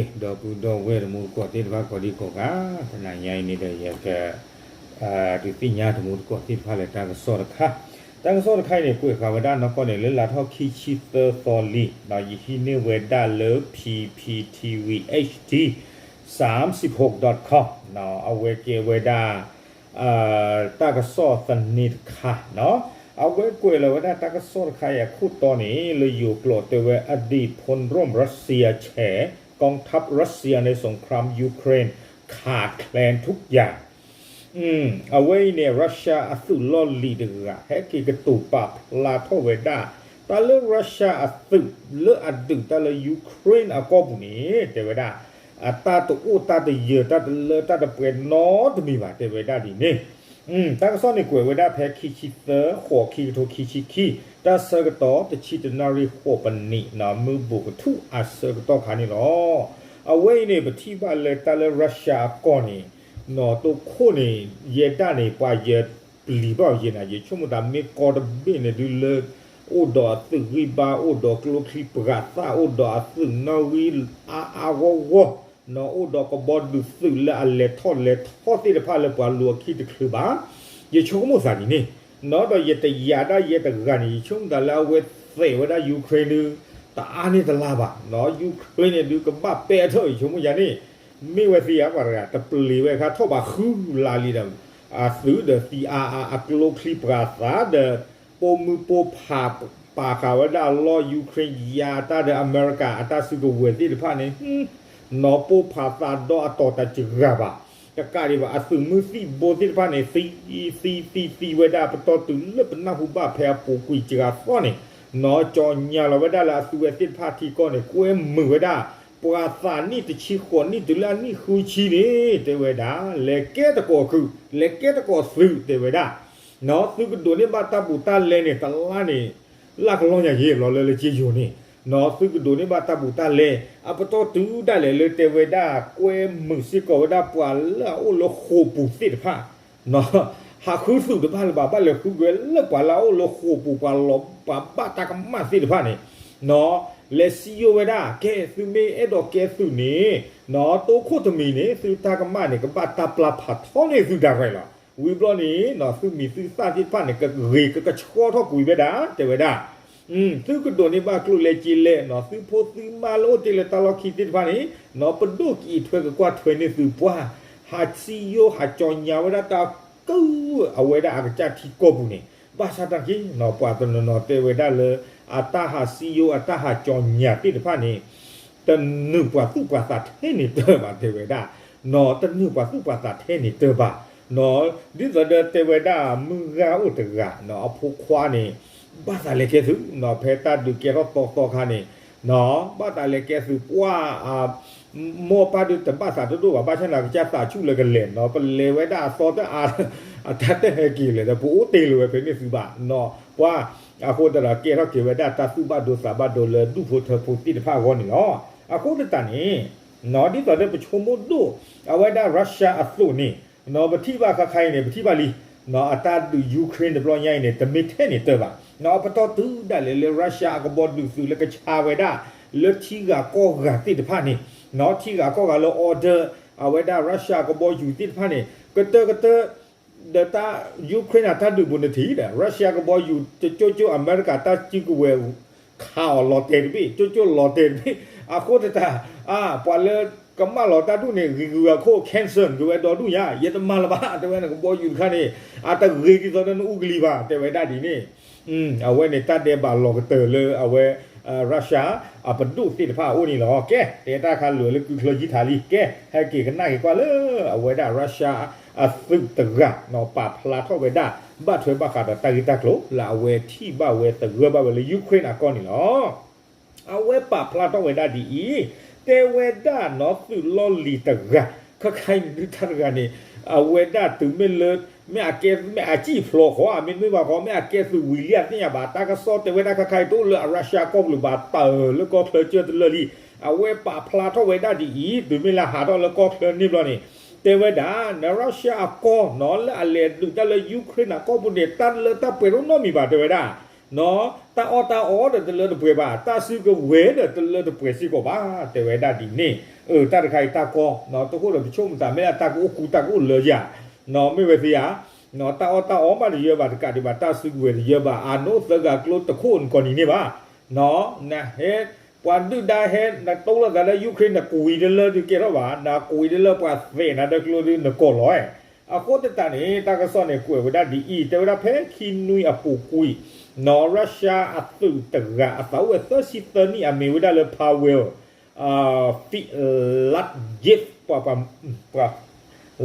ဒီပုၢ်ဒီဝဲၢ်တံၤသကိးသ့ၣ်တဖၣ်ကိးဒံကိးဂၤ, တနံၤညါအံၤန့ၣ်ဒီးယက ဒုးသ့ၣ်ညါတံၤသကိးသ့ၣ်တဖၣ်လၢတၢ်ကစီၣ်တခါ, တၢ်ကစီၣ်တခါအံၤန့ၣ် ကွဲးဃာ်ဝဲဒၣ်နီၢ်ကီၢ်န့ၣ် လၢလါထီၣ်ခံဆံသၢသီလံ, ယဟံးန့ၢ်ဝဲဒၣ်လၢ P P T V H D စၢမ်စံးဖိ dot com, အဝဲကဲဝဲဒၣ် တၢ်ကစီၣ်သန့တခါ, အဝဲကွဲးလီၤဝဲဒၣ်တၢ်ကစီၣ်တခါအံၤအခိၣ်တီန့ၣ် လၢယိၤကျိာ်တဲဝဲ อดีตพลร่วมรัสเซียแฉกองทัพรัสเซียในสงครามยูเครนขาดแคลนทุกอย่าง အဝဲအံၤန့ၣ် Russia အသုးလီၢ်လံၤတဂၤ ဟဲက့ၤကတိၤပာ်ဖျါထီၣ်ဝဲဒၣ် တၢ်လၢ Russia အသုးလၢအဒုးတၢ်လၢ Ukraine အကီၢ်ပူၤန့ၣ် တဲဝဲဒၣ် အတၢ်တအိၣ်တၢ်တယၢၤ တၢ်တလၢတၢ်တပှဲၤနီတမံၤဘၣ် တဲဝဲဒၣ်ဒ်န့ၣ်. တၢ်ကစီၣ်န့ၣ်ကွဲးဝဲဒၣ်ဖဲခံဆံသၢ ဃိး ခံကထိခံဆံခံ, တၢ်ဆၢကတီၢ်တဆံတၢနၣ်ရံၣ်ဃိးပနံး မုၢ်ဘူးကထူၣ်အဆၢကတီၢ်ခါန့ၣ်လီၤ. အဝဲအံၤန့ၣ် ပထံၣ်ဘၣ်လၢတၢ်လၢ Russia အကီၢ်န့ၣ် နီၢ်တိခိၣ်န့ၣ် ယဲဒၣ်န့ၣ် ပှၤယပျံၤဘၣ်ယဲနၤ ယဆိကမိၣ်သးမ့ၢ်ကီတဘ့ၣ်န့ၣ်ဒုးလၢ အိၣ်ဒီးအသုးဂံၢ်ဘါ အိၣ်ဒီးကျိချံပှၤသၣ် အိၣ်ဒီးအသုးနီၣ်ဂံၢ်အါအါဂီၢ်ဂီၢ်, နီၢ်အိၣ်ဒီးကဘီဒုးသုးလၢအလဲၤထီၣ်လဲၤထီသ့ၣ်တဖၣ်လၢပှၤလူၤအခံတချုးဘၣ်. ယဆိကမိၣ်သးဒ်န့ၣ်, နီၢ်ဒီးယတယာ်ဒၣ်ယဲတဂၤန့ၣ် ယဆိကမိၣ်သးလၢအဝဲသဲးဝဲဒၣ် Ukraine ဒုး တအါန့ၢ်တလါဘၣ်, နီၢ် Ukraine န့ၣ်ဒုး ကဘၣ်ပဲာ်ထီၣ် ယဆိကမိၣ်ယၤန့ၣ်, မ့ၢ်ဝဲသ့ဧါ ပှၤတဂၤ တပျံၤဝဲအခါထီၣ်ဘးဃုလါလံဒီး အသုးဒီးသံအါအါ အကျိချံပှၤသၣ်ဒီး ပိာ်မုၣ်ပိာ်ဖး ပာ်ဃာ်ဝဲဒၣ်အလီၢ် Ukraine ယၤတၢ်ဒီးအမဲရကၤအတၢ်စုကဝဲၤသ့ၣ်တဖၣ်န့ၣ်, နီၢ်ပိာ်ဖးသးဒီးအတီၤတစှၤဘၣ်, တကးဒံးဘၣ် အသုးမုၢ်သံၣ်ဘိသ့ၣ်တဖၣ်န့ၣ် သံသံသံဝဲဒၣ် ပတီၢ်တုၤလၢပနၢ်ဟူဘၣ်ဖဲအပူၤကွံာ်စှၤသီန့ၣ်, နီၢ် ကၠီညါလီၤဝဲဒၣ်လၢအသုးဝဲသ့ၣ်တဖၣ်ထံကီၢ်န့ၣ် ကွဲမုာ်ဝဲဒၣ် ပှၤသးနံၣ်တဆံဃိးနံၣ်တုၤလၢအနံၣ်ဃုဆံန့ၣ် တဲဝဲဒၣ် လဲၤကဲသကိးခုး လဲၤကဲသကိးသုး တဲဝဲဒၣ်, နီၢ် သုကဒိးန့ၢ်ဘၣ်တၢ်ဘူးတၢ်လဲန့ၣ် တလါန့ၣ် လၢကလီၢ်ညါယ့ၢ်လီၤလၢလၢက့ယိၤန့ၣ်, နီၢ် သုကဒိးန့ၢ်ဘၣ်တၢ်ဘူးတၢ်လဲ အပတီၢ်တုၤဒၣ်လဲာ်လၢတဲဝဲဒၣ် ကွဲမုာ်စ့ၢ်ကီးဝဲဒၣ်ပှၤလၢအအိၣ်လၢဃိာ်ပူၤသ့ၣ်တဖၣ် နီၢ် ဟးဃုသုးတဘၣ်လၢၤဘၣ် ဘၣ်လဲၤဃုက့ၤလၢပှၤလၢအအိၣ်လၢဃိာ်ပူၤ ပှၤလီၤ ပှၤဘၣ်တၢ်ကမၣ်သ့ၣ်တဖၣ်န့ၣ်, နီၢ် လဲၤစံယိၣ်ဝဲဒၣ် ကဲ သုမ့ၢ်အဲၣ်ဒိးကဲသုးန့ၣ်, နီၢ် တိခိၣ်တမံၤန့ၣ် သုတၢ်ကမၣ်န့ၣ် ကဘၣ်တၢ်ပျၢ်ဖးထီန့ၢ်သုဒၣ်ရဲၣ်လီၤ. ဝံၤဘျီန့ၣ် နီၢ် သုမံၤသုသၣ်သ့ၣ်တဖၣ်န့ၣ် ကဂ့ၤကကဆှီထီၣ်ကွံာ်ဝဲဒၣ် တဲဝဲဒၣ် သုကဒိးန့ၢ်ဘၣ်ကျိၣ်လဲက့လဲ နီၢ် သုဖိသုမါလၢအိၣ်တ့ၢ်လၢတၢ်လီၢ်ခံသ့ၣ်တဖၣ်န့ၣ်, နီၢ် ပဒိၣ်ကံးထွဲကကွၢ်ထွဲန့ၢ်သုပှၤ, ဟးစံယိၣ်ဟးကၠီညါဝဲဒၣ်တၢ်ကၢအဝဲဒၣ်အကစၢ်ထံကီၢ်ပူၤန့ၣ်, ဘၣ်ဆၣ်တၢ်က့ နီၢ် ပှၤတနီၤနီၤတဲဝဲဒၣ်လၢ အတၢ်ဟးစံယိၣ်အတၢ်ဟးကၠီညါသ့ၣ်တဖၣ်န့ၣ် တနုာ်ပှၤသူၣ်ပှၤသးထဲန့ၣ်တၢ်ဘၣ် တဲဝဲဒၣ်, နီၢ် တနုာ်ပှၤသူၣ်ပှၤသးထဲန့ၣ်တၢ်ဘၣ်, နီၢ် ဒ်သိးဒီးတဲဝဲဒၣ်မုၢ်ဂၤအိၣ်တဂၤ နီၢ် အဖိခွါန့ၣ် ဘၣ်သးလဲၤကဲသုး နီၢ် ဖဲတၢ်ဒုးကဲထီၣ်သီသီခါန့ၣ်, နီၢ် ဘၣ်သးလဲၤကဲသုးပှၢ် မိၢ်ပၢ်ဒုးတဘၣ်သးတဒိၣ်ဘၣ် ဘၣ်ဆၣ်န့ၣ် ကစၢ်သးဆူၣ်လၢကလဲၤ နီၢ် ပလဲၤဝဲဒၣ်အသီတအါ အတၢ်တဟဲက့ၤလဲၣ်ဒီး ပအိၣ်တ့ၢ်လၢၤဝဲဖဲန့ၣ်သုဘၣ် နီၢ် ပှၤ အဃိသတးဒီးကဲထီၣ်က့ၤဝဲဒၣ်တၢ်သူၣ်ဘၣ်ဒိသးဘၣ်ဒိလၢဒူၣ်ဖိထၢဖိသ့ၣ်တဖၣ်အဂီၢ်န့ၣ်လီၤ. အဃိသတးန့ၣ် နီၢ် ဒ်သိးလၢပဆိကမိၣ်ဒိၣ် အဝဲဒၣ် Russia အသိးန့ၣ် နီၢ် ပထံၣ်ဘၣ်ခါခါအံၤန့ၣ် ပထံၣ်ဘၣ်လံ နီၢ် အတၢ်ဒုး Ukraine တဘျီညါအံၤန့ၣ် တမ့ၢ်ထဲန့ၣ်တၢ်ဘၣ် နီၢ် အပတီၢ်တုၤဒၣ်လဲာ်လၢ Russia အကဘီဒုးသုးလၢကဆါဝဲဒၣ် လၢထံဂၤကီၢ်ဂၤသ့ၣ်တဖၣ်န့ၣ် နီၢ် ထံဂၤကီၢ်ဂၤလၢ order အဝဲဒၣ် Russia အကဘီယူၤသ့ၣ်တဖၣ်န့ၣ် ကတၢၢ်ကတၢၢ် ဒီးတၢ် Ukraine အတၢ်ဒုးပူၤန့ၣ်ထံၣ်ဒီး Russia ကဘီယူၤ ကၠိကၠိအမဲရကၤတၢ်စုကဝဲၤ ခးအီၤလီၤတဲာ်တဘ့ၣ် ကၠိကၠိလီၤတဲာ်တဘ့ၣ် အဃိသတး အါ ပှၤလၢကမၢလီၤတၢ်ဒူၣ်န့ၣ် ဂ့ၤဂုၤအခိၣ် cancel က့ၤဝဲဒီဒူၣ်ညါ ယတမၤလၢၤဘၣ် တဲဝဲန့ၣ် ကဘီယူၤတခါန့ၣ် အတဂ့ၤဒ်သိးဒီးနအူကလံၤဘၣ် တဲဝဲဒၣ်ဒ်န့ၣ် အဝဲန့ၣ်တၢ်ဒဲးဘးလီၤကတၢၢ်လၢအဝဲ Russia အပဒိၣ်သ့ၣ်တဖၣ်အအိၣ်န့ၣ်လီၤ. ကဲ တဲတၢ်ခါလၢာ်လၢကုချၢယံၤထးလံ ကဲ ဟဲက့ၤကနၣ်က့ၤကွၢ်လၢ အဝဲဒၣ် Russia အသုးတဂၤ နီၢ် ပာ်ဖျါထီၣ်ဝဲဒၣ် ဘၣ်ထွဲဘၣ်ဃးဒီးတၢ်ဂ့ၢ်တၢ်ကျိၤ လၢအဝဲထံၣ်ဘၣ်ဝဲသဂၢၢ်ဘၣ်ဝဲလၢ Ukraine အကီၢ်န့ၣ်လီၤ. အဝဲပာ်ဖျါထီၣ်ဝဲဒၣ်ဒ်အံၤ, တဲဝဲဒၣ်နီၢ်သုးလီၢ်လံၤတဂၤ, ခါခါအံၤန့ၣ်ဒုးတၢ်တဂၤန့ၣ်, အဝဲဒၣ်တုၤမ့ၢ်လၢ မ့ၢ်အကဲ မ့ၢ်အစံၣ်ဖျိးဃီ မ့တမ့ၢ်ဘၣ်ဃီ မ့ၢ်အကဲသုးဝံၤလံအသ့ၣ်ညါဘၣ် တၢ်ကစီၣ်တဲဝဲဒၣ်ခါခါအံၤတအိၣ်လၢအ Russia ကီၢ်ပူၤဘၣ် တၢ်လၢကီၢ်ချၢကၢၢ်တလၢာ်လံ, အဝဲပာ်ဖျါထီၣ်ဝဲဒၣ်ဒ်အံၤ တုၤမ့ၢ်လၢဟးထီၣ်လၢကီၢ်ချၢန့ၣ်ဘျီန့ၣ်, တဲဝဲဒၣ် န Russia အကီၢ်နီၢ်လၢအလဲၤဒုးတၢ်လၢ Ukraine အကီၢ်ပူၤန့ၣ် တၢ်လၢတၢ်ပှဲၤတအိၣ်နီတမံၤဘၣ် တဲဝဲဒၣ် နီၢ် တၢ်အီၣ်တၢ်အီဒီးတလၢတပှဲၤဘၣ်, တၢ်စုကဝဲၤဒီးတလၢတပှဲၤစ့ၢ်ကီးဘၣ် တဲဝဲဒၣ်ဒ်န့ၣ်. တၢ်တခါအံၤတၢ်ကီ, တခိၣ်ဒီးပဆိကမိၣ်သး မ့ၢ်ဒၣ်တၢ်ကအိၣ်ကူတၢ်ကအိၣ်လၢယၤ, မ့ၢ်ဝဲသ့ဧါ, တၢ်အီၣ်တၢ်အီမးတယၢဘၣ်တကးဒံးဘၣ် တၢ်စုကဝဲၤတယၢဘၣ် အနိသၢဂၤကျိတခိၣ်နကိးနံၤန့ၢ်ဘၣ်, နဟဲ ပှၤဒုၣ်ဒါဟဲ နတိလိာ်သးလၢ Ukraine နကွံာ်တလၢဒုးကဲထီၣ်ဘၣ်, နကွံာ်တလၢပှၤသဲးနၤဒီးကျိဒုးနကိးလီၤ, အဃိသတးန့ၣ် တၢ်ကစီၣ်န့ၣ် ကွဲးဝဲဒၣ်ဒ်အံၤ တဲဝဲဒၣ်ဖဲခံနွံအပူၤကွံာ်, နီၢ် Russia အသုးတဂၤ အသးအိၣ်ဝဲသၢဆံသၢနံၣ် အမ့ၢ်ဝဲဒၣ်လၢ Pavel ဖံးလးယ့း ပှၤ ပှၤ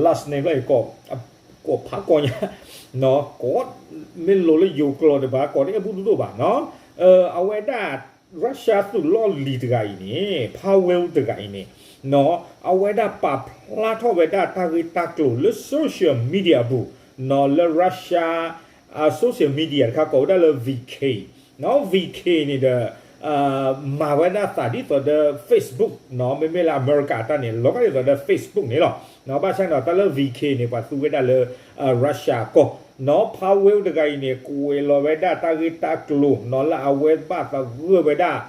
last name ကိးဖးကိးညါ, ကိး မ့ၢ်လိၤလၢယိၤကျိာ်ဒံးဘၣ် ကိးတအဲၣ်ဘူၣ်ဒိၣ်ဒိၣ်ဘၣ်, အဝဲဒၣ် Russia သုးလီၢ်လံၤတဂၤအံၤန့ၣ် Pavel တဂၤအံၤန့ၣ် အဝဲဒၣ်ပာ်ဖျါထီၣ်ဝဲဒၣ်တၢ်ဂ့ၢ်တၢ်ကျိၤလၢ social media အပူၤ, နီၢ် လၢ Russia social media တခါကိးဝဲဒၣ်လၢ V K, နီၢ် V K န့ၣ်ဒီး မၤဝဲဒၣ်သးဒ်သိးဒီး Facebook, နီၢ် မ့မ့ၢ်လၢအမဲရကၤတၢ်န့ၣ် လီၤဂာ်ဒ်သိးဒီး Facebook န့ၣ်လီၤ, နီၢ် ဘၣ်ဆၣ်န့ၣ်ဒီး တၢ်လၢ V K န့ၣ် ပှၤသူဝဲဒၣ်လၢ Russia အကီၢ်, နီၢ် Pavel တဂၤအံၤန့ၣ် ကွဲးလီၤဝဲဒၣ်တၢ်ဂ့ၢ်တၢ်ကျိၤ နီၢ် လၢအဝဲဘၣ်သဂၢၢ်ဝဲဒၣ်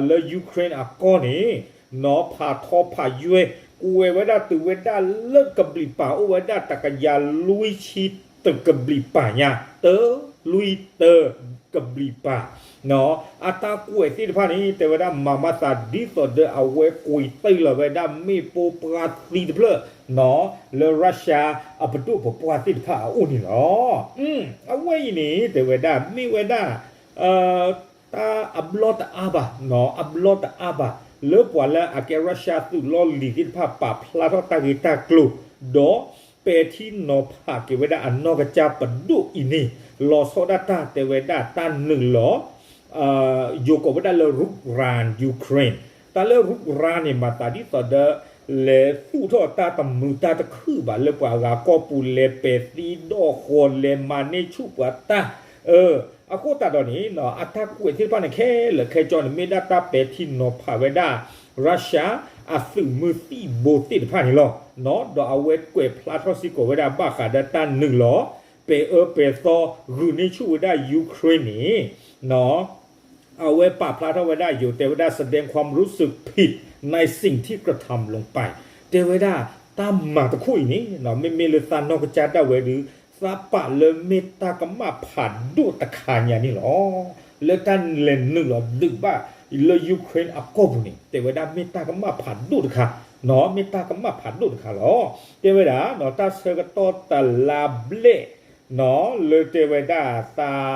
လၢ Ukraine အကီၢ်န့ၣ် နီၢ် ဖးထီဖးယွဲၢ် ကွဲးဝဲဒၣ်တုၤဝဲဒၣ်လၢကဘျံးပၤ အိၣ်ဝဲဒၣ်တကယၤလွံၢ်ဆံတကဘျံးပၤညါ, တၢ လွံၢ် တၢ ကဘျံးပၤ, နီၢ် အတၢ်ကွဲးသ့ၣ်တဖၣ်န့ၣ် တဲဝဲဒၣ်မၤမၤသးဒ်သိးဒီးအဝဲကွံာ်တ့ၢ်လီၤဝဲဒၣ်မ့ၣ်ပိၢ်ပှၢ်သံတဖျၢၣ်, နီၢ် လၢ Russia အပဒိၣ်ပပှၢ်သ့ၣ်တဖၣ်အအိၣ်န့ၣ်လီၤ. အဝဲအံၤန့ၣ် တဲဝဲဒၣ်မ့ၢ်ဝဲဒၣ် တၢ်အဘျီတအါဘၣ်, နီၢ် အဘျီတအါဘၣ် လၢပှၤလၢအကဲ Russia သုးလီၢ်လံၤသ့ၣ်တဖၣ် ပာ်ဖျါထီၣ်တၢ်ဂ့ၢ်တၢ်ကျိၤ, ဒီးပဲာ်ထံနီၤဖးက့ၤဝဲဒၣ်အနီၢ်ကစၢ်ပဒိၣ်အံၤန့ၣ် လီၤဆီဒၣ်တၢ် တဲဝဲဒၣ်တၢ်နုာ်လီၤ ယိၤကိးဝဲဒၣ်လၢ Ruk Ran Ukraine, တၢ်လၢ Ruk Ran န့ၣ် မၤသးဒ်သိးဒီး လဲၤသူၣ်ထီၣ်တၢ်တမုာ်တၢ်တခုၣ်ဘၣ်လၢပှၤဂၤကီၢ်ပူၤ လဲၤပဲာ်သံဒီၣ်ဃီၤ လဲၤမၤန့ၢ်ဆူၣ်ပှၤတၢ် အဃိသတးဒီးန့ၣ် အတၢ်ကွဲးသ့ၣ်တဖၣ်န့ၣ် ခဲလၢာ်ခဲဆ့န့ၣ် မ့ၢ်ဒၣ်တၢ်ပဲာ်ထံနီၤဖးဝဲဒၣ် Russia အသုးမုၢ်သံၣ်ဘိသ့ၣ်တဖၣ်န့ၣ်လီၤ. ဒီးအဝဲကွဲးဖျါထီၣ်စ့ၢ်ကီးဝဲဒၣ်ဘၣ်ဃးဒီးတၢ်နုာ်လီၤ ပဲာ်အၢပဲာ်သီ ဂုာ်န့ၢ်ဆူၣ်ဝဲဒၣ် Ukraine န့ၣ် အဝဲပာ်ဖျါထီၣ်ဝဲဒၣ်ယိၤ တဲဝဲဒၣ် แสดงความรู้สึกผิด ในสิ่งที่กระทำลงไป တဲဝဲဒၣ် တၢ်မၤတခိၣ်အံၤန့ၣ် မ့မ့ၢ်လၢသးနီၢ်ကစၢ်ဒၣ်ဝဲဒီး သးပာ်လၢမ့ၢ်တၢ်ကမၣ်ဖးဒိၣ်တခါညါန့ၣ်လီၤ. လၢတၢ်လဲၤနုာ်လီၤဒုးဘၣ်လၢ Ukraine အကီၢ်ပူၤန့ၣ် တဲဝဲဒၣ်မ့ၢ်တၢ်ကမၣ်ဖးဒိၣ်တခါ, မ့ၢ်တၢ်ကမၣ်ဖးဒိၣ်တခါလီၤ. တဲဝဲဒၣ် တၢ်ဆၢကတီၢ်တလါဘျဲၣ် လၢတဲဝဲဒၣ်သး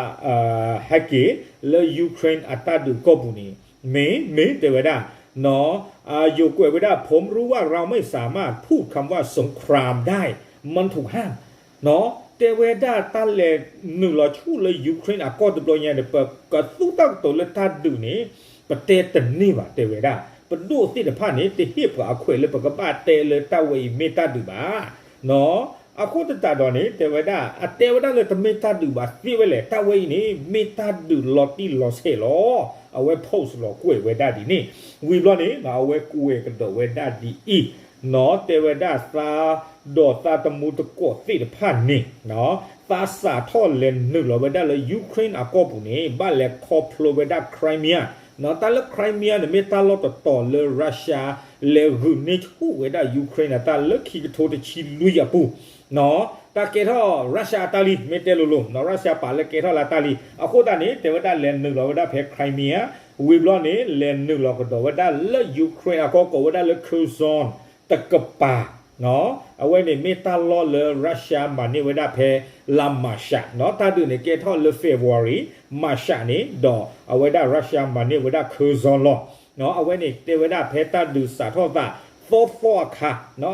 ဟဲက့ၤ လၢ Ukraine အတၢ်ဒုးကီၢ်ပူၤန့ၣ် မ့ၢ် မ့ၢ်တဲဝဲဒၣ် ယိၤကွဲးဝဲဒၣ် ผมรู้ว่าเราไม่สามารถพูดคำว่าสงครามได้ มันถูกห้าม တဲဝဲဒၣ်တၢ်လဲၤနုာ်လီၤဆူၣ်လၢ Ukraine အကီၢ်တဘျီညါန့ၣ် ပကသူတၢ်ကတိၤလၢတၢ်ဒုးန့ၣ် ပတဲတန့ၢ်ဘၣ် တဲဝဲဒၣ် ပဒိၣ်သ့ၣ်တဖၣ်န့ၣ် တဟ့ၣ်ပှၤအခွဲးလၢပကဘၣ်တဲလၢတၢ်ဝဲအံၤမ့ၢ်တၢ်ဒုးဘၣ် အဃိသတးဒီးန့ၣ် တဲဝဲဒၣ် အတဲဝဲဒၣ်လၢတမ့ၢ်တၢ်ဒုးဘၣ်သ့ဝဲလဲၣ် တၢ်ဝဲအံၤန့ၣ် မ့ၢ်တၢ်ဒုးလီၤတံၢ်လီၤဆဲးလီၤ. အဝဲ post လီၤကွဲးဝဲဒၣ်ဒ်န့ၣ် ဝံၤဘျီန့ၣ် အဝဲကွဲးကဒီးဝဲဒၣ်ဒ်အံၤ နီၢ် တဲဝဲဒၣ်သး ဒီးသးတမူတကိးသ့ၣ်တဖၣ်န့ၣ် သးစးထီၣ်လဲၤနုာ်လီၤဝဲဒၣ်လၢ Ukraine အကီၢ်ပူၤန့ၣ် ဘၣ်လဲၤခီဖျိဝဲဒၣ် Crimea နီၢ် တၢ်လၢ Crimea န့ၣ် မ့ၢ်တၢ်လီၢ်တတီၤလၢ Russia လဲၤဂုာ်န့ၢ်ဆူၣ်ဝဲဒၣ် Ukraine အတၢ်လၢခံကထိတဆံလွံၢ်အပူၤ တၢ်ကဲထီၣ် Russia အတၢ်လံ မ့ၢ်တဲလိၤလိၤ နီၢ် Russia ပာ်လၢကဲထီၣ်လၢတၢ်လံ အဃိသတးန့ၣ် တဲဝဲဒၣ်လဲၤနုာ်လီၤဝဲဒၣ်ဖဲ Crimea ဝံၤဘျီန့ၣ် လဲၤနုာ်လီၤကဒီးဝဲဒၣ်လၢ Ukraine အကီၢ်ကိးဝဲဒၣ်လၢ Kherson တကပၤ အဝဲန့ၣ်မ့ၢ်တၢ်လီၢ်လၢ Russia မၤန့ၢ်ဝဲဒၣ်ဖဲလါ March နီၢ် တၢ်ဒုးန့ၣ်ကဲထီၣ်လၢ February March န့ၣ် ဒီးအဝဲဒၣ် Russia မၤန့ၢ်ဝဲဒၣ် Kherson လီၤ. အဝဲန့ၣ်တဲဝဲဒၣ်ဖဲတၢ်ဒုးစးထီၣ်သးသီသီအခါ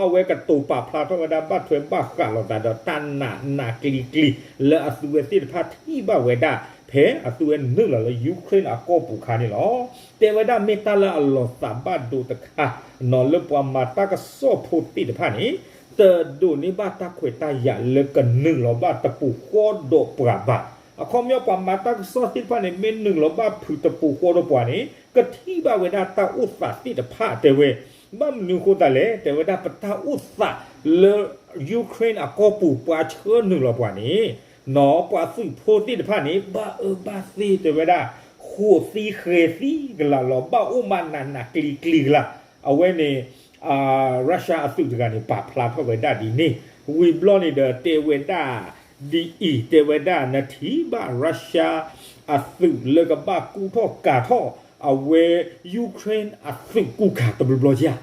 အဝဲကတိၤပာ်ဖျါထီၣ်ဝဲဒၣ်ဘၣ်ထွဲဘၣ်ဃးလိာ်သးဒီးတၢ်နာ်နာ်ကျံၤကျံၤ လၢအသုဝဲသ့ၣ်တဖၣ်ထံၣ်ဘၣ်ဝဲဒၣ် ဖဲအသုဝဲနုာ်လီၤလၢ Ukraine အကီၢ်ပူၤအခါန့ၣ်လီၤ. တဲဝဲဒၣ်မ့ၢ်တၢ်လၢအလီၤသးဘၣ်ဒိတခါ နီၢ် လၢပှၤမၤတၢ်ကစီၣ်ဖိသ့ၣ်တဖၣ်န့ၣ် တဒိးန့ၢ်ဘၣ်တၢ်ခွဲးတၢ်ယာ်လၢကနုာ်လီၤဘၣ်တပူၤဃီဒီးပှၤဘၣ်. အခီပညီပှၤမၤတၢ်ကစီၣ်သ့ၣ်တဖၣ်န့ၣ် မ့ၢ်နုာ်လီၤဘၣ်ဖုးတပူၤဃီဒီးပှၤန့ၣ် ကထံၣ်ဘၣ်ဝဲဒၣ်တၢ်အိၣ်သးသ့ၣ်တဖၣ်တဲဝဲ ဘၣ်မနုၤအဃိသတးလဲၣ် တဲဝဲဒၣ်ပတၢ်အိၣ်သးလၢ Ukraine အကီၢ်ပူၤပှၤဆှၢနုာ်လီၤပှၤန့ၣ် နီၢ် ပှၤသုးဖိသ့ၣ်တဖၣ်န့ၣ် ဘၣ်အၢဘၣ်သီတဲဝဲဒၣ် ဃိးသံဃဲၤသံကလာ်လီၤ ဘၣ်အိၣ်မးနးနးကျံၤကျံၤကလာ် အဝဲန့ၣ် Russia အသုးတဂၤန့ၣ် ပာ်ဖျါထီၣ်ဝဲဒၣ်ဒ်န့ၣ် ဝံၤဘျီန့ၣ်ဒီးတဲဝဲဒၣ်ဒ်အံၤ တဲဝဲဒၣ် နထံၣ်ဘၣ် Russia အသုးလၢကဘၣ်ကူၣ်ထီၣ်ကၤထီၣ် အဝဲ Ukraine အသုးကူၣ်ကၤတဘျီဘျီဧါ,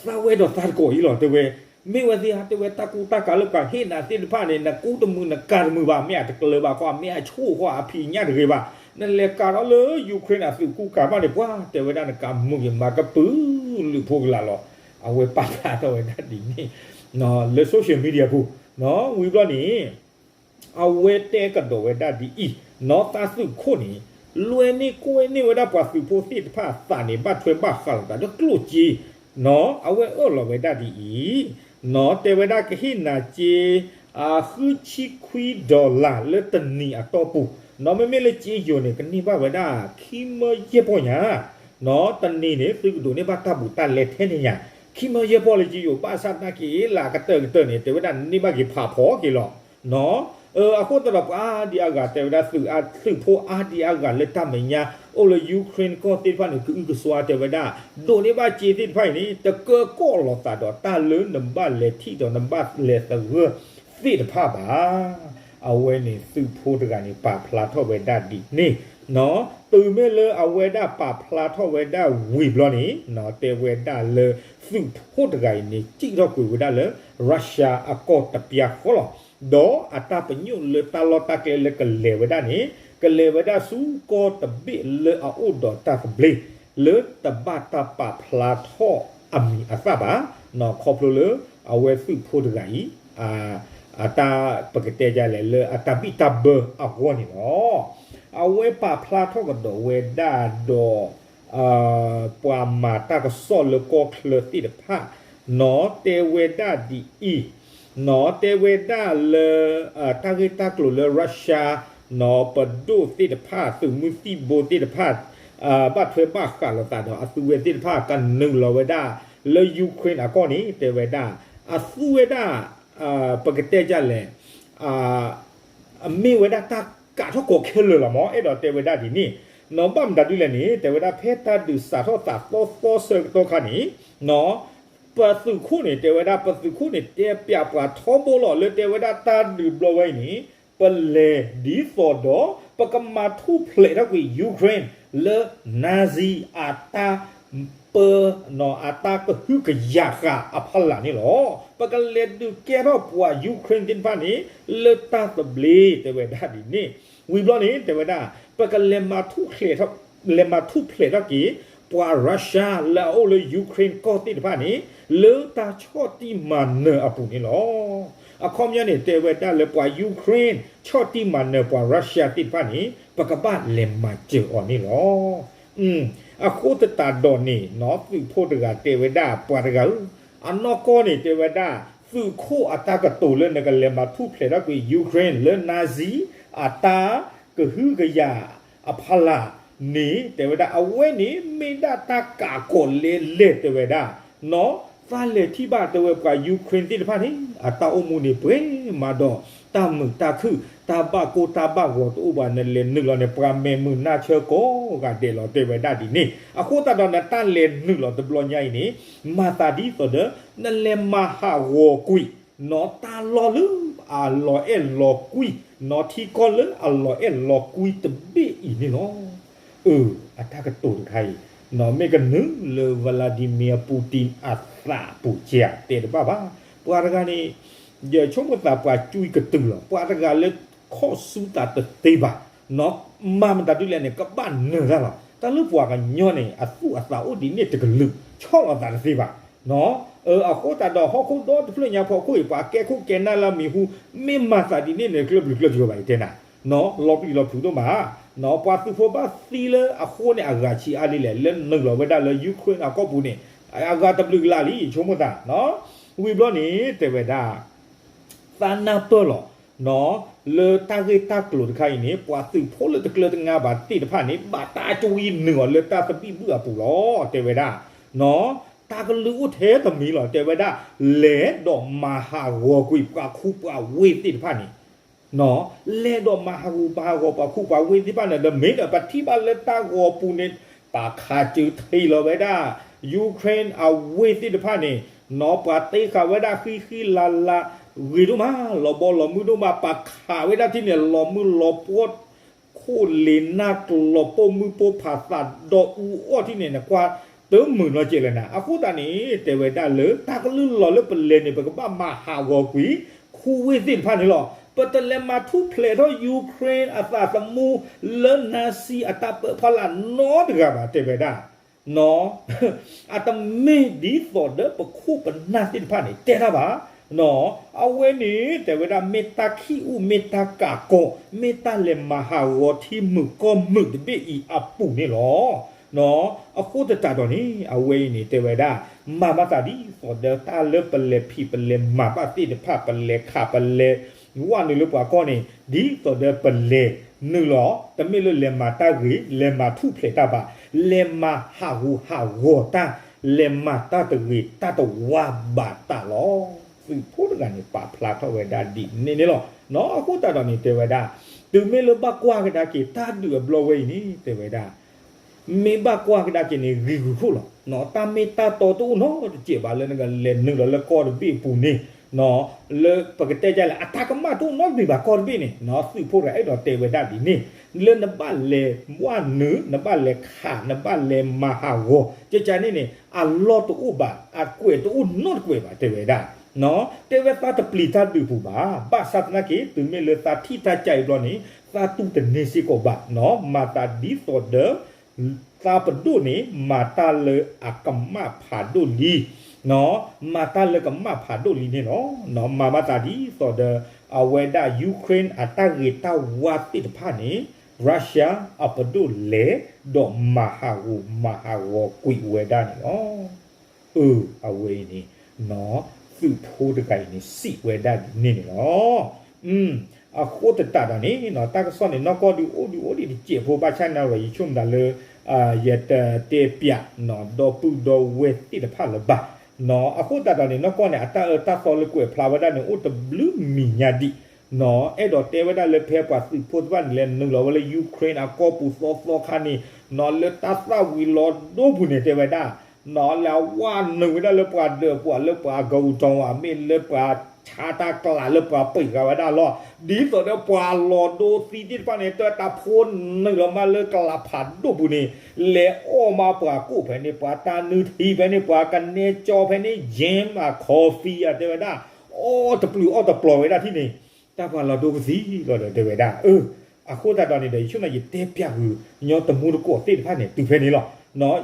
သးဝဲဒီးသးတကိးအံၤလီၤ တဲဝဲ, မ့ၢ်ဝဲသ့ၣ်ဧါ တဲဝဲ တၢ်ကူတၢ်ကၤလၢပှၤဟ့ၣ်နၤသ့ၣ်တဖၣ်န့ၣ် နကူတမုာ်နကၤတမုာ်ဘၣ် မ့ၢ်အတကျၢၤဘၣ်ဃီ မ့ၢ်အဆိၣ်ဃီ အဖံးညၣ်တဂ့ၤဘၣ်, နလဲၤကၤထီၣ်လၢ Ukraine အသုးကူၣ်ကၤဘၣ်န့ၣ် ပှၤတဲဝဲဒၣ် နကမုာ်က့ၤမၤကပုာ်လုးဖိကလာ်လီၤ. အဝဲပာ်ဖျါထီၣ်ဝဲဒၣ်ဒ်န့ၣ် လၢ social media ပူၤ ဝံၤဘျီန့ၣ် အဝဲတဲကဒီးဝဲဒၣ်ဒ်အံၤ, နီၢ်သးသုးခိၣ်န့ၣ် လွဲန့ၢ်ကွဲန့ၢ်ဝဲဒၣ်ပှၤသုးဖိသ့ၣ်တဖၣ်အသးန့ၣ် ဘၣ်ထွဲဘၣ်ဃးလိာ်သးဒီးကျိၣ်စ့, အဝဲအၢၣ်လီၤဝဲဒၣ်ဒ်အံၤ, နီၢ်တဲဝဲဒၣ်ကဟ့ၣ်နၤစ့ ဃုဆံခွံ dollar လၢတနံၤအတီၢ်ပူၤ, နီၢ်မ့မ့ၢ်လၢစ့ယိၤန့ၣ် ကန့ၢ်ဘၣ်ဝဲဒၣ် ခံမၢယဲၢ်ပီၢ်ညါ နီၢ်တနံၤန့ၣ် သုကဒိးန့ၢ်ဘၣ်တၢ်ဘူးတၢ်လဲထဲန့ၣ်ညါ, ခံမၢယဲၢ်ပီၢ်လၢစ့ယိၤ ဘၣ်ဆၣ်သနာ်က့ လၢအကတၢၢ်ကတၢၢ်န့ၣ် တဲဝဲဒၣ်န့ၢ်ဘၣ်က့ၤဖးဖီက့ၤလီၤ. အဃိသတးဒီးပှၤအါဒံအါဂၤ တဲဝဲဒၣ် သုးအသုးဖိအါဒံအါဂၤလၢတၢ်မဲာ်ညါ အိၣ်လၢ Ukraine ကီၢ်သ့ၣ်တဖၣ်န့ၣ် ကအုကစွါ တဲဝဲဒၣ် ဒိးန့ၢ်ဘၣ်စ့သ့ၣ်တဖၣ်အံၤန့ၣ် တကၢကီၢ်လိာ်သးဒီးတၢ်လၢနဘၣ်လဲၤထံၣ်ဒီးနဘၣ်လဲၤသဂၢၢ်သ့ၣ်တဖၣ်ဘၣ်. အဝဲန့ၣ်သုးဖိတဂၤန့ၣ် ပာ်ဖျါထီၣ်ဝဲဒၣ်ဒ်န့ၣ်, တုၤမ့ၢ်လၢအဝဲဒၣ်ပာ်ဖျါထီၣ်ဝဲဒၣ်ဝံၤဘျီန့ၣ် တဲဝဲဒၣ်လၢ သုးဖိတဂၤအံၤန့ၣ် စံၣ်ထီၣ်ကွံာ်ဝဲဒၣ်လၢ Russia အကီၢ်တပျၢ်ဃီလီၤ. ဒီးအတၢ်ပညိၣ်လၢတၢ်လီၢ်တၢ်ကျဲလၢကလဲၤဝဲဒၣ်န့ၣ် ကလဲၤဝဲဒၣ်ဆူကီၢ်တဘ့ၣ်လၢအအိၣ်ဒီးတၢ်သဘျ့ လၢတဘၣ်တၢ်ပာ်ဖျါထီၣ်အမံၤအသၣ်ဘၣ်, ခီဖျိလၢအဝဲသုးဖိတဂၤအံၤ အတၢ်ပကတဲဒ်လဲၣ် လၢအတၢ်ဘံၣ်တၢ်ဘၢအဂီၢ်န့ၣ်လီၤ. အဝဲပာ်ဖျါထီၣ်ကဒီးဝဲဒၣ်ဒီး ပှၤမၤတၢ်ကစီၣ်လၢကီၢ်ချၢသ့ၣ်တဖၣ် နီၢ်တဲဝဲဒၣ်ဒ်အံၤ, နီၢ်တဲဝဲဒၣ်လၢ တၢ်ဂ့ၢ်တၢ်ကျိၤလၢ Russia နီၢ်ပဒိၣ်သ့ၣ်တဖၣ် သုးမုၢ်သံၣ်ဘိသ့ၣ်တဖၣ် ဘၣ်ထွဲဘၣ်ဃးလိာ်သးဒီးအသုဝဲသ့ၣ်တဖၣ် ကနုာ်လီၤဝဲဒၣ်လၢ Ukraine အကီၢ်န့ၣ် တဲဝဲဒၣ် အသုဝဲဒၣ် ပကတဲဒ်လဲၣ် မ့ၢ်ဝဲဒၣ်တၢ်ကးထီၣ်ကီခဲလၢာ်လီၤမး အဲၣ်ဒိးတဲဝဲဒၣ်ဒ်န့ၣ်, နီၢ်ဘၣ်မတၤဒ်လဲၣ်န့ၣ် တဲဝဲဒၣ်ဖဲတၢ်ဒုးစးထီၣ်သးသီသီဆၢကတီၢ်ခါန့ၣ် နီၢ် ပသုးခိၣ်န့ၣ် တဲဝဲဒၣ် ပသုးခိၣ်န့ၣ် တဲပျးပှၤထီဘိလီၤ လၢတဲဝဲဒၣ်တၢ်ဒုးဘျီဝဲအံၤန့ၣ် ပလဲၤဒ်သိးဒီး ပကမၤထူၣ်ဖျဲးထီၣ်ကွံာ် Ukraine လၢ Nazi အတၢ် ပၢ နီၢ် အတၢ်ကဟုကယာ်ဃာ်အဖီလာ်န့ၣ်လီၤ. ပကလဲၤဒုးကဲထီၣ်ပှၤ Ukraine သ့ၣ်တဖၣ်န့ၣ် လၢတၢ်သဘျ့ တဲဝဲဒၣ်ဒ်န့ၣ်, ဝံၤဘျီန့ၣ် တဲဝဲဒၣ် ပကလဲၤမၤထူၣ်ဖျဲးထီၣ် လဲၤမၤထူၣ်ဖျဲးထီၣ်က့ၤ ပှၤ Russia လၢအအိၣ်လၢ Ukraine ကီၢ်သ့ၣ်တဖၣ်န့ၣ် လၢတၢ်ဆီၣ်တံၢ်မၤနၢၤအပူၤန့ၣ်လီၤ. အခီပညီန့ၣ် တဲဝဲဒၣ်လၢပှၤ Ukraine ဆီၣ်တံၢ်မၤနၢၤပှၤ Russia သ့ၣ်တဖၣ်န့ၣ် ပကဘၣ်လဲၤမၤစၢၤအီၤန့ၣ်လီၤ. အဃိသတးဒီးန့ၣ် နီၢ်သုးဖိတဂၤတဲဝဲဒၣ် ပှၤတဂၤဧၢ, အနီၢ်ကီၢ်န့ၣ် တဲဝဲဒၣ် သုးခိၣ်အတၢ်ကတိၤလၢနကလဲၤမၤထူၣ်ဖျဲးထီၣ်ကွံာ် Ukraine လၢ Nazi အတၢ်ကဟုကယာ်အဖီလာ်န့ၣ် တဲဝဲဒၣ် အဝဲန့ၣ်မ့ၢ်ဒၣ်တၢ်ကးကီးလဲလဲၣ် တဲဝဲဒၣ် နီၢ် သးလဲၤထံၣ်ဘၣ် တဲဝဲ ပှၤ Ukraine သ့ၣ်တဖၣ်န့ၣ် အတၢ်အိၣ်မူန့ၣ်ပှဲၤမးဒီး တၢ်မုာ်တၢ်ခုၣ် တၢ်ဘၣ်ကိၢ်တၢ်ဘၣ်ဂီၤတအိၣ်ဘၣ် နလဲၤနုာ်လီၤန့ၣ် ပှၤမဲာ်မုာ်နါဆၢကိးဂၤဒဲးလီၤ တဲဝဲဒၣ်ဒ်န့ၣ်. အဃိသတးဒီးနတၢ်လဲၤနုာ်လီၤတဘျီညါအံၤန့ၣ် မၤသးဒ်သိးဒီး နလဲၤမၤဟးဂီၤကွံာ် နီၢ်တၢ်လီၢ်လၢအလီၤအဲၣ်လီၤကွံ နီၢ်ထံကီၢ်လၢအလီၤအဲၣ်လီၤကွံတဘ့ၣ်အံၤန့ၣ်လီၤ. အၢ အတၢ်ကတိၤတခါအံၤ နီၢ်မ့ၢ်ကနုာ်လၢ Vladimir Putin အသးပူၤကဲ တဲတဘၣ်ဘၣ်. ပှၤတဂၤန့ၣ် ယဆိကမိၣ်သးပှၤကွံကတုၤလီၤ. ပှၤတဂၤလၢခီၣ်ဆူသးတသ့ဘၣ် မၤမတၤဒ်လဲၣ်န့ၣ် ကဘၣ်နၢၤတၢ်လီၤ. တၢ်လၢပှၤကညီန့ၣ် အသူၣ်အသးအိၣ်ဒ်န့ၣ်တကလုာ် ဆီၣ်လီၤသးတသ့ဘၣ်. အဃိသတးဒီးဟီၣ်ခိၣ်ဒီတဖျၢၣ်ညါဖီခိၣ်အံၤ ပှၤကဲခိၣ်ကဲနၢ်လၢမံၤဟူ မ့ၢ်မၤသးဒ်န့ၣ်န့ၣ် ကျၢၢ်ပျုၤကျၢၢ်ယိၤဘၣ်အံၤတဲနၤ လီၤပျံၤလီၤဖုးဒိၣ်မး. ပှၤသုးဖိဘၣ်သံလၢအဃိန့ၣ် အဂၤဆံးအါလံလဲၣ် လၢနုာ်လီၤဝဲဒၣ်လၢ Ukraine အကီၢ်ပူၤန့ၣ် အဂၤတဘျုးကလးလံ ဆိကမိၣ်သး. ဝံၤဘျီန့ၣ် တဲဝဲဒၣ် သးနၢ်ပၢၢ်လီၤ လၢတၢ်ဂ့ၢ်တၢ်ကျိၤတခါအံၤန့ၣ် ပှၤသုးဖိလၢတကျၢၤတငါဘၣ်သ့ၣ်တဖၣ်န့ၣ် ဘၣ်တၢ်ကွံနုာ်အီၤလၢတၢ်သဘံၣ်ဘုၣ်အပူၤလီၤ တဲဝဲဒၣ်. တၢ်ကလုၢ်အိၣ်ထဲတမံၤလီၤ တဲဝဲဒၣ် လဲၤဒီးမၤဟးဂီၤကွံာ်ပှၤခူပှၤဝ့ၢ်သ့ၣ်တဖၣ်န့ၣ် လဲၤဒီးမၤဟးဂူာ်မၤဟးဂီၤပှၤခူပှၤဝ့ၢ်သ့ၣ်တဖၣ်န့ၣ် ဒီးမ့ၢ်ဒီးပထံၣ်ဘၣ်လၢတၢ်ဂီၤပူၤန့ၣ် ပာ်ခးစၢၤထံးလီၤဝဲဒၣ် Ukraine အဝ့ၢ်သ့ၣ်တဖၣ်န့ၣ် နီၢ်ပှၤတ့ဃာ်ဝဲဒၣ်ဃံဃံလၤလၤ ဂ့ၤဒိၣ်မး လီၤဘီလီၤမုၢ်ဒိၣ်မး ပာ်ခးဝဲဒၣ်ထံၣ်န့ၣ် လီၤမုၢ်လီၤပှီၢ် ခိၣ်လ့ၤနၢ်ကျီၤပိာ်မုၣ်ပိာ်ဖးသးဒီးအူအီၣ်ထံၣ်န့ၣ် နကွၢ်တမုာ်နီတစဲးလၢၤနၤ. အဃိသတးန့ၣ် တဲဝဲဒၣ်လၢတၢ်ကလုၢ်လီၤလၢပလဲၤန့ၣ် ပကဘၣ်မၤဟးဂီၤကွံာ် ခူဝ့ၢ်သ့ၣ်တဖၣ်န့ၣ်လီၤ. ပတလဲၤမၤထူၣ်ဖျဲးထီၣ် Ukraine အသးသမူ လၢ Nazi အတၢ်ပၢဖီလာ်နီတဂၤဘၣ် တဲဝဲဒၣ် အတမ့ၢ်ဒ်သိးဒီးပခိၣ်ပနၢ်သ့ၣ်တဖၣ်န့ၣ် တဲတၢ်ဘၣ်. အဝဲန့ၣ် တဲဝဲဒၣ် မ့ၢ်တၢ်ခံးအူ မ့ၢ်တၢ်ကးကီၤ မ့ၢ်တၢ်လဲၤမၤဟးဂီၤထံမုာ်ကီၢ်မုာ်တဘ့ၣ်အံၤအပူၤန့ၣ်လီၤ. အဃိသတးဒီးန့ၣ် အဝဲအံၤန့ၣ် တဲဝဲဒၣ် မၤဘၣ်သးဒ်သိးဒီးတၢ်လၢပလဲၤဖံးပလဲၤမၤဘၣ်သ့ၣ်တဖၣ် ပလဲၤခးပလဲၤ ဝဲနုာ်လၢပှၤကီၢ်န့ၣ် ဒ်သိးဒီးပလဲၤနုာ်လီၤ တမ့ၢ်လၢလဲၤမၤတၢ်ဂ့ၤ လဲၤမၤထူၣ်ဖျဲးတၢ်ဘၣ်, လဲၤမၤဟးဂူာ်ဟးဂီၤတၢ်, လဲၤမၤတၢ်တဂ့ၤတၢ်တဝါဘၣ်တၢ်လီၤ. သုးဖိတဂၤန့ၣ် ပာ်ဖျါထီၣ်ဝဲဒၣ်ဒ်န့ၣ်န့ၣ်လီၤ. အဃိသတးဒီးန့ၣ် တဲဝဲဒၣ် တုၤမ့ၢ်လၢဘၣ်ကွၢ်ကဒါက့ၤ တၢ်ဒုးအဘျီဝဲအံၤန့ၣ် တဲဝဲဒၣ် မ့ၢ်ဘၣ်ကွၢ်ကဒါက့ၤန့ၣ် ဂ့ၤဂုာ်ခိၣ်လီၤ. တၢ်မ့ၢ်တၢ်တီတအိၣ်နီတစဲးဘၣ်လၢနကလဲၤနုာ်လီၤလၢကီၢ်တဘ့ၣ်အပူၤန့ၣ်, လၢပကတဲဒ်လဲၣ် အတၢ်ကမၣ်တအိၣ်နီတမံၤဘၣ်ကီၢ်တဘ့ၣ်န့ၣ်, သုးဖိတဂၤအဲၣ်ဒိးတဲဝဲဒၣ်ဒ်န့ၣ်, လၢနဘၣ်လဲၤဝဲနုာ် နဘၣ်လဲၤခး နဘၣ်လဲၤမၤဟးဂီၤ ကကန့ၣ်န့ၣ် အလီၢ်တအိၣ်ဘၣ်, အကွဲးတအိၣ်နီတကွဲးဘၣ် တဲဝဲဒၣ် တဲဝဲသးတပျံၤတၢ်ဒုးပူၤဘၣ်. ဘၣ်ဆၣ်သနာ်က့ တုၤမ့ၢ်လၢသးထံၣ်တၢ်ကါအံၤဘျီန့ၣ် သးတူၢ်တန့ၢ်စ့ၢ်ကီးဘၣ်, မၤသးဒ်သိးဒီး သးပဒိၣ်န့ၣ် မၤတၢ်လၢအကမၣ်ဖးဒိၣ်လံ, မၤတၢ်လၢကမၣ်ဖးဒိၣ်လံန့ၣ်လီၤ. မၤဘၣ်သးဒ်သိးဒီး အဝဲဒၣ် Ukraine အတၢ်ဂ့ၤတၢ်ဝါသ့ၣ်တဖၣ်န့ၣ် Russia အပဒိၣ်လဲၤ ဒီးမၤဟးဂူာ်မၤဟးဂီၤကွံာ်ဝဲဒၣ်န့ၣ်လီၤ. အၢ အဝဲအံၤန့ၣ် သုးဖိတဂၤအံၤန့ၣ် စံးဝဲဒၣ်ဒ်န့ၣ်န့ၣ်လီၤ. အဃိသတးဒီးန့ၣ် တၢ်ကစီၣ်န့ၣ် နီၢ်ကီၢ်ဒုးအိၣ်ဒုးအိၣ်ဒံးတစဲးဖိဘၣ်ဆၣ်န့ၣ် ယဆိကမိၣ်သးလၢ ယတတဲပၠး ဒီပုၢ်ဒီဝဲၢ်သ့ၣ်တဖၣ်လၢၤဘၣ်. အဃိသတးဒီးန့ၣ် နီၢ်ကီၢ်န့ၣ် အတၢ်အၢတၢ်သီလၢကွဲးဖျါဝဲဒၣ်န့ၣ် အိၣ်တဘျုးမံၤညါဒံး အဲၣ်ဒိးတဲဝဲဒၣ်လၢဖဲပှၤသုးဖိသ့ၣ်တဖၣ်န့ၣ် လဲၤနုာ်လီၤဝဲလၢ Ukraine အကီၢ်ပူၤသီသီခါန့ၣ် လၢတၢ်သၣ်ဝံၤလီၤဒိပူၤန့ၣ် တဲဝဲဒၣ် လဲၤဝဲနုာ်ဝဲဒၣ်လၢပှၤဒၢးပှၤလၢပှၤကဝူၤတီၤဝဲ မ့ၢ်လၢပှၤဆါတၢ်ကျးလၢပှၤပံာ်ဃာ်ဝဲဒၣ်လီၤ. ဒ်သိးဒီးပှၤလီၤဒိသံသ့ၣ်တဖၣ်န့ၣ် တၢ်တၢ်ဖိနုာ်လီၤမးလၢကလးဖးဒိၣ်ပူၤန့ၣ် လဲၤအီၣ်မးပှၤကိၣ်ဖဲန့ၣ် ပှၤတၢ်နုၢ်ထံဖဲန့ၣ် ပှၤကနဲကၠီဖဲန့ၣ် gym အ coffee အတဲဝဲဒၣ် အီၣ်တပျုာ်အီၣ်တပျီၤဝဲဒၣ်ထံၣ်န့ၣ် တၢ်ပှၤလီၤဒိကသံလီၤဒီးတဲဝဲဒၣ် အဃိသတးဒီးန့ၣ်ဒီး ယဆိကမိၣ်ယတဲပၠးဃုာ် ညီတမူတကိးသ့ၣ်တဖၣ်န့ၣ် တုၤဖဲန့ၣ်လီၤ.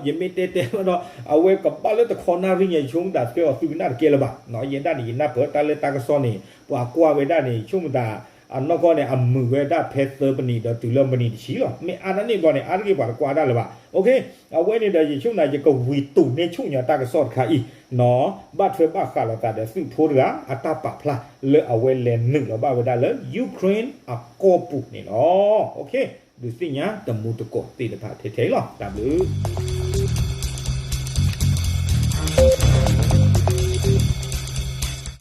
ယမ့ၢ်တဲတဲဘၣ်ဒီး အဝဲကဘၣ်လၢတခီနၣ်ရံၣ်ညါ ယဆိကမိၣ်တၢ်သၢအီၤသုကနၣ်တကဲလၢၤဘၣ်. ယဲဒၣ်န့ၣ် ယနၢ်ပၢၢ်တၢ်လၢတၢ်ကစီၣ်န့ၣ် ပှၤကွၢ်ဝဲဒၣ်န့ၣ် ယဆိကမိၣ်တၢ် အနီၢ်ကီၢ်န့ၣ် အမုာ်ဝဲဒၣ်ဖဲသၢပနံးဒီးတုၤလၢမနံးတဆံလီၤ. မ့ၢ်အါဒၣ်န့ၣ်ဘျီန့ၣ် အါတက့ၢ်ပှၤတကွၢ်ဒၣ်လၢၤဘၣ်. အဝဲန့ၣ်ဒီး ယဆိကမိၣ်နၤ ယကဝံၤတိာ်န့ၢ်ဆူၣ်ညီတၢ်ကစီၣ်တခါအံၤ ဘၣ်ထွဲဘၣ်ဃးလိာ်သးဒီးသုးဖိတဂၤ အတၢ်ပာ်ဖျါလၢအဝဲလဲၤနုာ်လီၤဘၣ်ဝဲဒၣ်လၢ Ukraine အကီၢ်ပူၤန့ၣ်လီၤ. ဒုးသ့ၣ်ညါတမူတကိးသ့ၣ်တဖၣ်ထဲထဲအံၤလီၤ. တၢ်ဘျုး